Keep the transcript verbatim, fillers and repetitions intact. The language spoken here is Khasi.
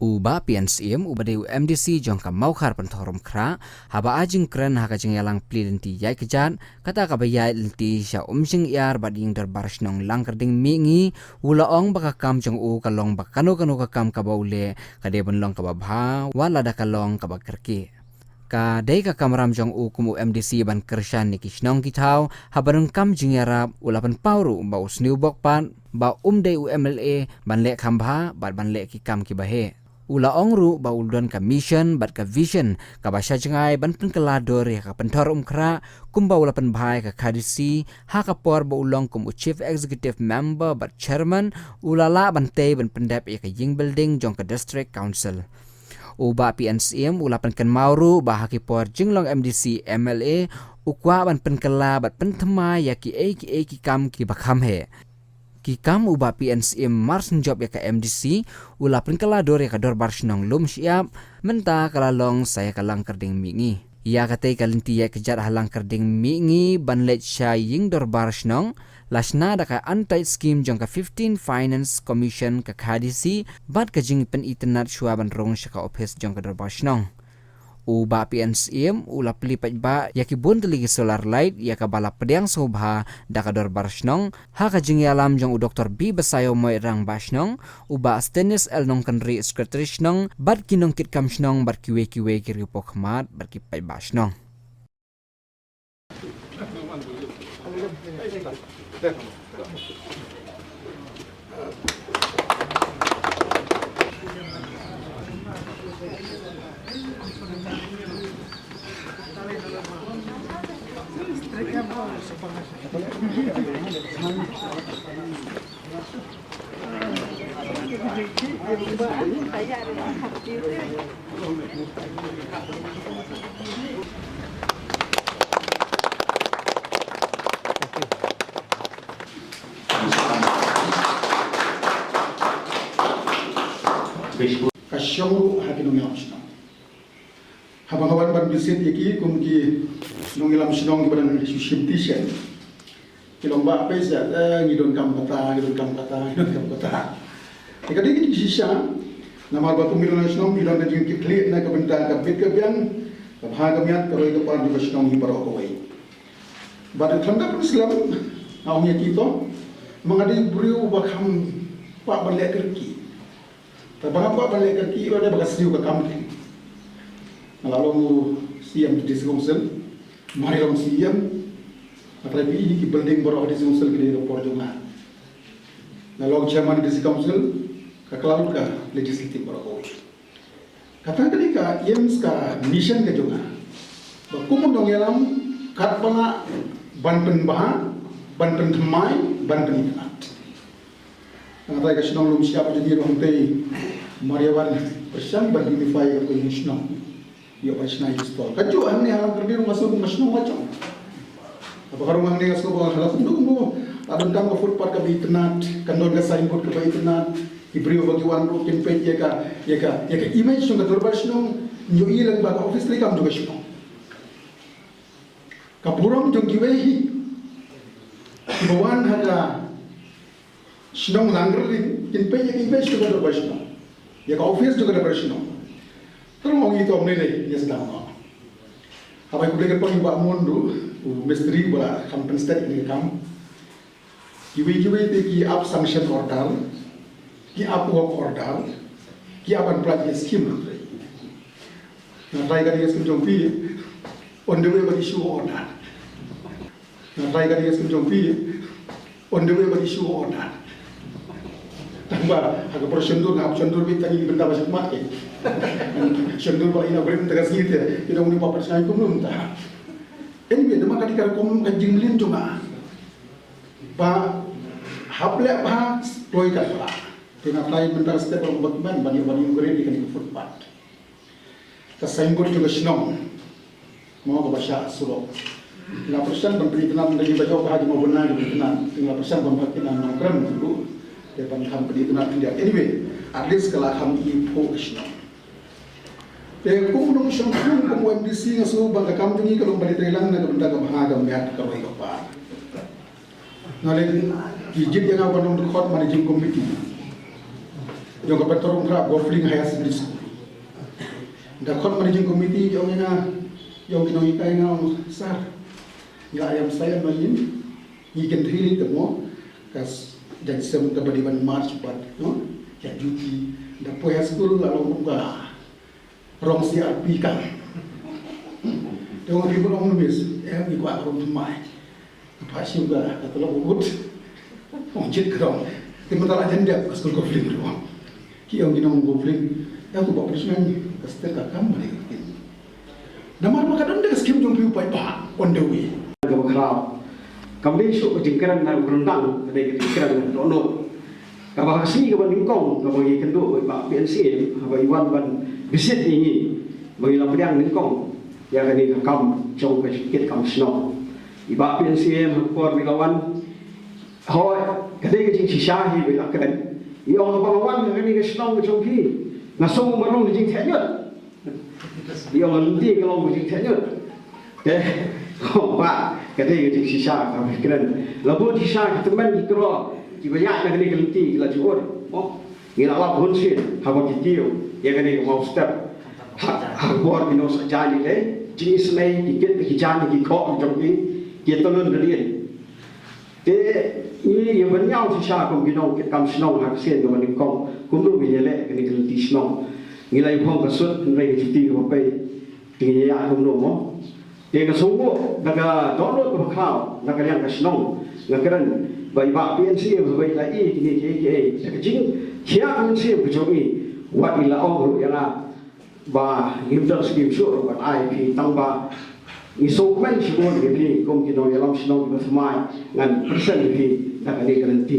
U Bah P N Syiem, uba dei u M D C jong ka Mawkhar Pynthorumkhrah, haba ai jingkren ha ka jingïalang plie lynti ïaid kjat, kata kaba ïaid lynti sha Umjyngiar bad ïing dorbar shnong Langkyrding Mihngi, u la ong ba ka kam jong u ka long ba kano kano ka kam kaba u leh, ka dei ban long kaba bha, wat lada ka long kaba kyrkieh. Ka dei ka kamram jong u kum u M D C ban kyrshan ïa ki shnong ki thaw, haba donkam jingïarap, u la pynpaw ruh ba u sniew bok pat, ba um dei u M L A, ban leh kham bha, bad ban leh ki kam kiba heh. U la ong ruh ba u don ka mission bad ka vision kaba shah jngai ban pynkylla dur ïa ka Pynthorumkhrah, kumba u la pynbha ïa ka K D C ha ka por ba u long kum u Chief Executive Member bad Chairman, u la lah ban tei ban pyndep ïa ka ïing building jong ka District Council. U Bah P N Syiem u la pynkynmaw ruh ba ha ki por jinglong M D C M L A, u kwah ban pynkylla bad pynthymmai ïa kiei kiei ki kam kiba kham heh. Ki kam u Bah P N Syiem mar shu jop ïa ka M D C, u la pynkylla dur ïa ka dorbar shnong Lumshyiap, mynta ka la long sa ïa ka Langkyrding Mihngi. Ïa katei ka lynti ïaid kjat ha Langkyrding Mihngi ban leit sha ïing dorbar shnong, la shna da ka Untied Scheme jong ka fifteen Finance Commission, ka K D C, bad ka jingpynitynnad shuwa ban rung sha ka ophis jong ka dorbar shnong. U Bah P N Syiem u la plie paidbah ïa ki bun tylli ki solar light, ïa kaba la pdiang sngewbha da ka dorbar shnong, ha ka jingïalam jong u Doktor B Basaiawmoit, Rangbah Shnong, u Bah Stennis L Nongkynrih, Secretary Shnong, bad ki nongkitkam shnong, bad kiwei kiwei ki riewpawkhmat bad ki paidbah shnong. Ka shong ruh ha ki nongïalam shnong. Haba nga wan ban visit ïa ki kum ki nongïalam shnong kiba dang shu shim ti shen. Ki long ba pei sa, eh, ngi donkam kata, ngi donkam kata, ngi donkam kata. Te ka dei ka jingshisha, namar ba kum ki nongïalam shnong ngi don ka jingkitkhlieh na ka bynta ka bit ka biang, ka bha ka miat, ka roi ka par jong ka shnong hi baroh kawei. Bad khlem da pynslem, nga ong ïa ki to, ma nga dei u briew uba kham kwah ban leh kyrkieh. Te ba nga kwah ban leh kyrkieh ruh dei ba ka sniew ka kam kein. Nga la long u C M District Council, mar ïa long C M, nga trai phi i ki building baroh District Council ki dei ka por jong nga. Nga long Chairman District Council, ka kylla lut ka legislative baroh kawei. Kata ka dei ka aims, ka mission ka jong nga. Ba kum u nongïalam, katba lah ban pynbha, ban pynthymmai, ban pynitynnad. Nga trai ka shnong Lumshyiap jong ngi ruh hangtei mar ïa wan pyrshang ban unify ka kawei ka shnong. Ïoh ban shna ïa ki stall. Kajuh hangne ha Langkyrding ruh nga sngew kum ka shnong la jong. Haba ka rung hangne nga sngew ba la kumno kumno, la donkam ka footpath kaba itynnad, kan don ka signboard kaba itynnad. Ki briew ba ki wan ruh kin peit ïa ka, ïa ka, ïa ka image jong ka dorbar shnong, ïohi lang ba ka office trei kam jong ka shnong. Ka burom jong kiwei hi kiba wan ha ka shnong Langkyrding, kin peit ïa ka image jong ka dorbar shnong, ïa ka office jong ka dorbar shnong. Te nga ong ïa ki to, ym lei lei, ïa sdang noh. Haba khublei kyrpang ïa u Bah Mon ruh, u mistri uba la kham pynsted ïa kane ka kam. Kiwei kiwei te ki ap sanction order, ki ap work order, ki ap ban apply ïa ki scheme. Nga try ka ïa scheme jong phi, on the way ban issue order. Nga try ka ïa scheme jong phi, on the way ban issue order. Tangba ha ka por shon dur, nga hap shon dur beit tang ïa ki bynta ba shakhmat kein. Shon dur ba inaugurate mynta ka sngi te, ki dang ym pat pyrshang kumno mynta. Anyway, dei ma ka dei ka rukom ka jingmlien jong nga. Ba hap leh bha, kloi katba lah. Te nga try mynta ka step ba kmen ban ïa, ban inaugurate ïa kane ka footpath. Ka signboard jong ka shnong, mo, kaba shah surok. Nga pyrshang ban pynitynnad, ynda ki ba ïoh bha ki mo bynna ki pynitynnad. Nga pyrshang ban, ba ki nongkren ruh te ban kham pynitynnad khyndiat. Anyway, at least ka la kham ïa phuh ka shnong. Te kum u nongshong shnong, kum u M D C, nga sngew ba ka kam jong ngi ka long ban ïatreilang na ka bynta ka bha ka miat, ka roi ka par. Nga leh, ki jied ïa nga ban long dkhot managing committee. Jong ka Pyntrong Khrap Golf Link Higher Secondary School. Da khot managing committee jong nga, jong ki nonghikai nga ong sir, nga ïam sa ïam ma ïing, ngi kynthei te mo, ka s- jan sem ka ba dei ban march bad, no, ïa duty. Da poi ha school la long kum ka rong C R P ka. Te ong ki ba long numis, eh, ngi kwah rong thymmai. Ka phah shim ka, ka tyrlok u kut. Ong jit ka rong. Te mynta la jan dep ka school golf link ruh. Ki ong ki nong golf link. Ïa ku ba pris ngan ka state ka kam ba dei ka kin. Namar ba ka don da ka skim jong phi u paidbah on the way. Ka ba khraw. Kam dei shuh ka jingkren na u ryndan, ka dei ka jingkren na dohnud. Kaba ha ka sngi kaba nyngkong kaba ngi kynduh bad i bah P N C M haba i wan ban visit ïa ngi, ba ngi la pdiang nyngkong ïa kane ka kam jong ka kit kam shnong. I bah P N C M ha ka por ba i la wan, hooid, ka dei ka jingshisha hi ba i la kren. I ong haba nga wan ha kane ka shnong ka jong phi, nga sngew marwei ka jingtheh ñiut. Ïa nga lynti ka long ka jingtheh ñiut. Te, oh, bah, ka dei ka jingshisha kaba kren. La bun shisha ki tymmen ki kro kiba ïaid na kane ka lynti ki la ju ur. Oh, ngi la lap hun sien haba ki kiew ïa kane ka mawstep. Ha, ha ka bor ki nongshah jaiñ, ki jingisynei, ki kit ki jaiñ, ki khoh jong ki, ki tylun rynïeng. Te ngi ïa ban ñiew shisha kum ki nongkit kam shnong ha ka sien kaba nyngkong, kumno ngin ïaleh kane ka lynti shnong. Ngi la ïa phong ka suit, hynrei ka juti kaba pei, te ngin ïa ïaid kumno mo. Te nga sngewbha da ka dohnud kaba khraw na ka liang ka shnong, nga kren ba i bah P N C M haba i la ïohi kine kiei kiei, da ka jingkhia ka mynsiem ka jong i, wat i la ong ruh ïa nga ba ngim don skim shuh ruh ban ai phi, tang ba ngi sngewkmen shibun ïa phi kum ki nongïalam shnong kiba thymmai, ngan present ïa phi da kane ka lynti.